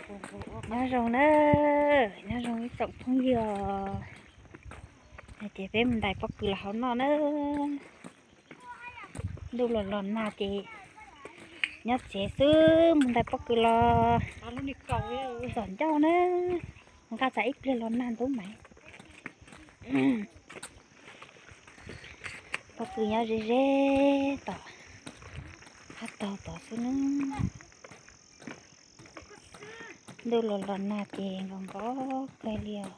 Nyob zoo na, nyob zoo ib tsoom phooj ywg. Ces peb mus ntais pob kws los hauv noj na. Ntuj los los nag ces nyob tsev xwb, mus ntais pob kws los txom ncauj na. Nqa tsam ib pliag los nag ntub mas. Pob kws nyob ze ze tom, hab tog tod xwb na. Ntuj los los nag ces nkaus nkaus kawg li os.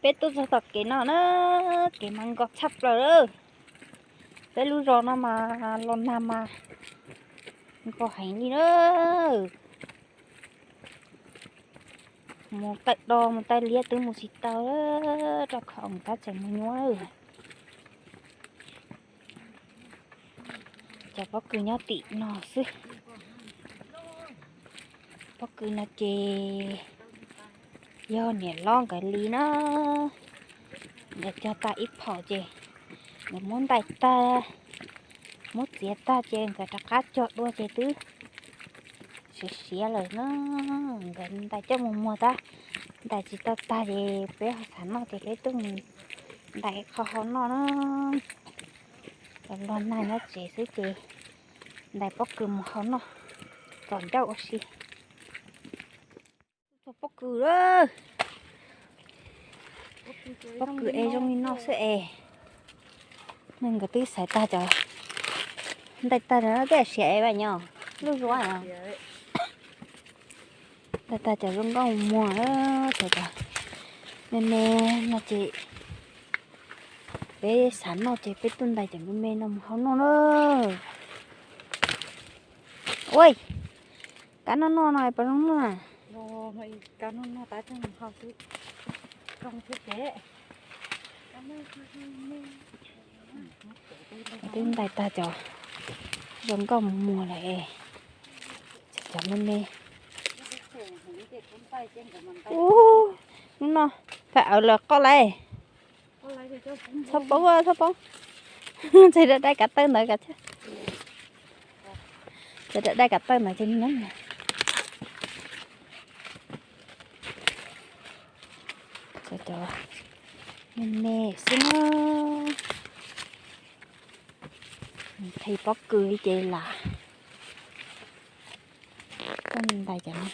Peb tuaj txog tom kev no na, kev mas nkos tshaj plaws lawm. Peb lub zos no mas los nag mas nkos heev li na. Mus taw do mus taw liab twb mus tsis tau, rau qhov tab tseem mus nyuaj. Cov pob kws nyob tim no xwb. Pob kws no ces yog niam hlob nkawd li na. Nkawd cog tag ib phaum ces nkawd muab ntais tag, muab txiav tag ces nkawd rov qab cog dua ces twb siav siav lawm na. Nkawd ntais coj mus muag tab, ntais tsis tau tag ces peb ho xav noj ces peb tuaj mus ntais qho hau noj na. Los los nag nyob tsev xwb ces ntais pob kws mus hau noj, txom ncauj ua si. Txog pob kws lawm. Pob kws es zoo li no xwb es. Neeg nkawd twb xaiv tag cov, ntais tag no tej siav es vas nyo, lub zuav no. Ntais tag cov zoo nkauj muag, cov me me no ces peb xav noj ces peb tuaj ntais cov me me no mus hau noj na. Ua, kab noj noj no puas zoo noj na? Twb ntais tag cov zoo nkauj muag lawm, cov me me. Ub, hnub no fais awv lawm qoj lawm. Txhob poob, txhob poob. Ntshe dai kav tawb ntawd kav, ntshe dai kav tawb ntawd ces nws nyob. Cov me me xwb na. Qhib pob kws li ces lam tuaj ntais cov no.